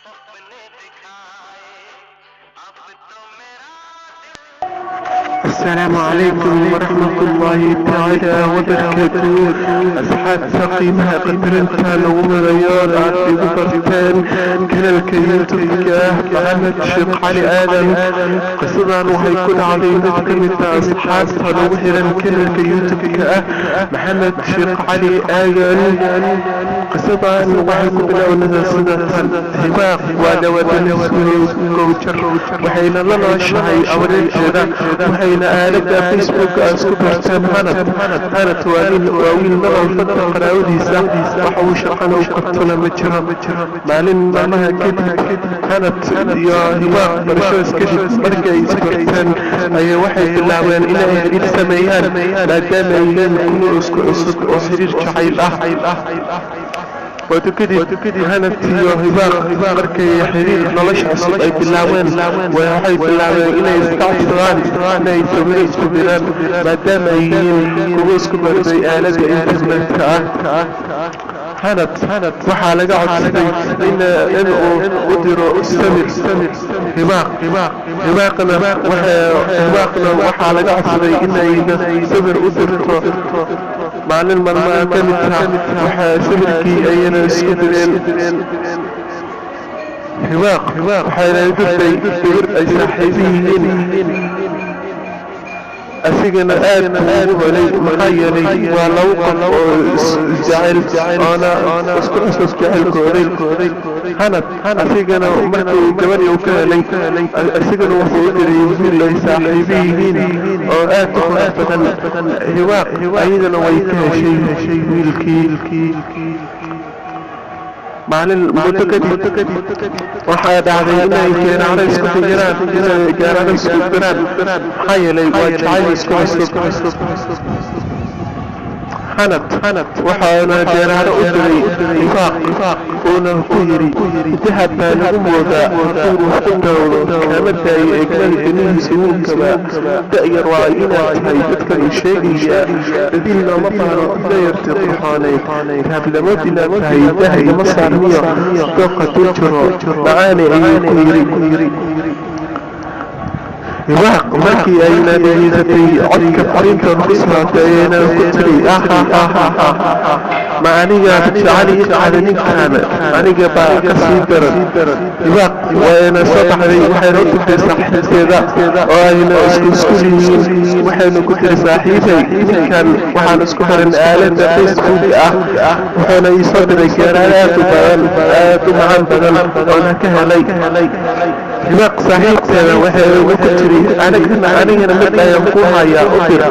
सपने दिखाए, अब तो मेरा السلام عليكم ورحمة الله تعالى وبركاته. Asxaabta qiimaha qadarinta lagu marayo aad igu barteen kanalka YouTube-ka ah Maxamed Sheekh Cali Aadan. Qisadan waxay ku dhacday mid ka mid ah asxaabta lagu xiran kanalka YouTube-ka ah Maxamed Sheekh Cali Aadan. Qisadan waxay ku bilaabanaysaa sida tan: Hibaaq waa 21 jir, waxayna la nooshahay awareerkeeda, waxayna aalada Facebook isku barteen Hanad. Hanad waa nin, waa wiil nolol fadda qaraabadiisa, waxa uu shaqana u qabtona ma jiro. Maalin maalmaha kadib, Hanad iyo Hibaaq barashoos kadib markay isbarteen ayay waxay bilaabeen inay xiriir sameeyaan, maadaama ay yihiin kuwo isku cusub oo xiriir jacayl ah. Wato kadib Hanad iyo Hibaaq markay xiriir nolosha cusub ay bilaabeen, waxay bilaabeen inay iska codsadaan inay sawiro isku diraan, maadaama ay yihiin kuwo isku bartay aalada internetka ah. Hanad waxaa laga codsaday in uu u diro sawir Hibaaq. Hibaaqna waxaa laga codsaday inayna sawir u dirto. Maalin maalmaha ka mid ah, waxaa sawirkii ayana isku direen. Hibaaq waxayna dirtay sawir ay saaxiibo yihiin, asigana aad buu ugu helay, maxaa yeelay waa laba qof oo isjecel oona isku cusub jecelkooday. Hanad asigana markuu gabadhii uu ka helay, asigana wuxuu u diray wiil ay saaxiibo yihiin oo aad u qurux badan. Hibaaq ayadana way ka heshay wiilkii. Maalin muddo kadib waxaa dhacday inay geeraaro isku xijiraan, inay geeraaro isku diraan, maxaa yeelay waa jacayl isku cusub. Hanad waxaana geeraaro u diray Hibaaq, uuna ku yidhi: "Dahab baa lagu moodaa hadduu ruux ku dawdo, kama daayo eegmada danihiisa wuukaba da'yar waa inaad tahay dadkan u sheegaya, dadiil looma baahno dayarti qurxooneyd, dahablamood inaad tahay dahagama saarmiyo dooqa dul jiro macaane," ayuu ku yidhi. Hibaaq markii ayna dhegaysatay codka fariintan ku socotay, ayayna ku tiri: "Ma aniga jecel ii qaada ninkan? Aniga baa ka sii daran." Hibaaq wayna soo baxday, waxayna u tagtay saaxiibteeda oo ayna isku iskuul yihiin, waxayna ku tiri: "Saaxiibay, ninkan waxaan isku xiran aalada Facebook ah, wuxuuna ii soo diray geeraar aad u badan, aad u macaan badan, oona ka helay." Hibaaq saaxiibteeda waxay ugu ku tiri: Anigana mid ayaan ku hayaa, u dir."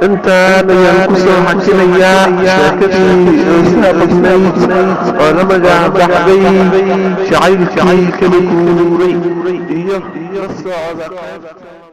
Intaan ayaan kusoo xakinayaa sheekadii xiisaha badnayd oo la magac baxday Jacaylkii Kala Guuray. Iyo la socda.